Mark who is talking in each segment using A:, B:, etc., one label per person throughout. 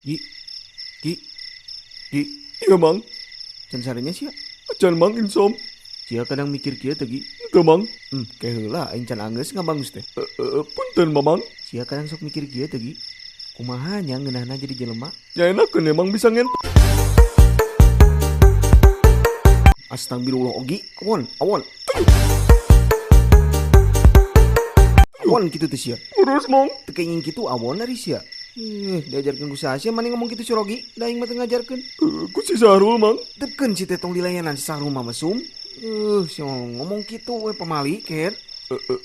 A: Gi, Gi, Gi,
B: Iya, Mang.
A: Can sarenya sia.
B: Acan, Mang, insom.
A: Sia kadang mikir kieu teh, Gi.
B: Teu, Mang.
A: Ke heula aing can anggeus ngabangus teh.
B: Punten, Mamang.
A: Sia kadang sok mikir kieu teh, Gi. Kumaha nya ngeunahna jadi jelema?
B: Ya enakeun emang bisa ngen.
A: Astagfirullah, Ogi. Awon, awon. Awon kitu teh sia.
B: Urus, Mang.
A: Teu kenging kitu awon ari sia. Eh, diajarkeun ku saha sia mani ngomong kitu si Rogi? Da aing mah teu ngajarkeun.
B: Ku si Sahrul, Mang.
A: Teukeun si teh tong dilayanan si Sahrul mah mesum. Si ngomong kitu we pamali ker.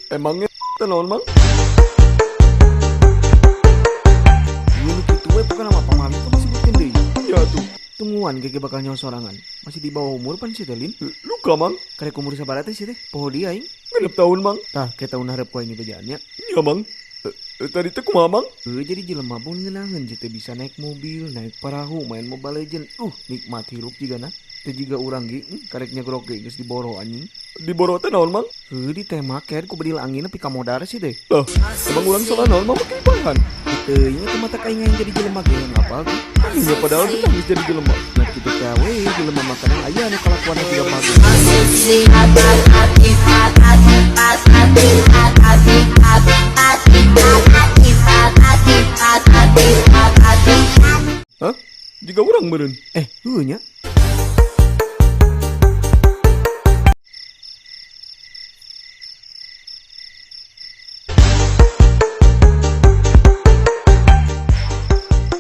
B: Emangnya teh naon, Mang?
A: Ieu nu kitu we bukan nama pamali tong disebutkeun deui.
B: Ya tuh.
A: Tungguan gege bakal nyawa sorangan. Masih di bawah umur pan si teh, Lin.
B: Luka, Mang.
A: Karek umur sabaraha teh si teh? Poho dia aing.
B: 6 tahun, Mang.
A: Tah, ke tahun hareup ku aing dibejaannya.
B: Ya, Mang. Tadi teh kumaha, Mang?
A: Jadi jelema pun ngeunaheun si teh bisa naik mobil, naik parahu, main Mobile Legend. Nikmat hirup jigana. Teh jiga urang ge, karek nyegrok ge geus diboro anjing.
B: Diboro teh naon, Mang?
A: Heuh, ditembak ker ku bedil angin nepi ka modar sih teh.
B: Lah, emang urang salah naon, Mang? Make ibahan.
A: Teu nya teh mata kaing aing jadi jelema ge ngapal ge.
B: Ya padahal kita geus jadi jelema.
A: Nah kitu teh we jelema makanan aya anu kalakuanna jiga bagus.
B: Hah? Jiga urang meureun.
A: Eh,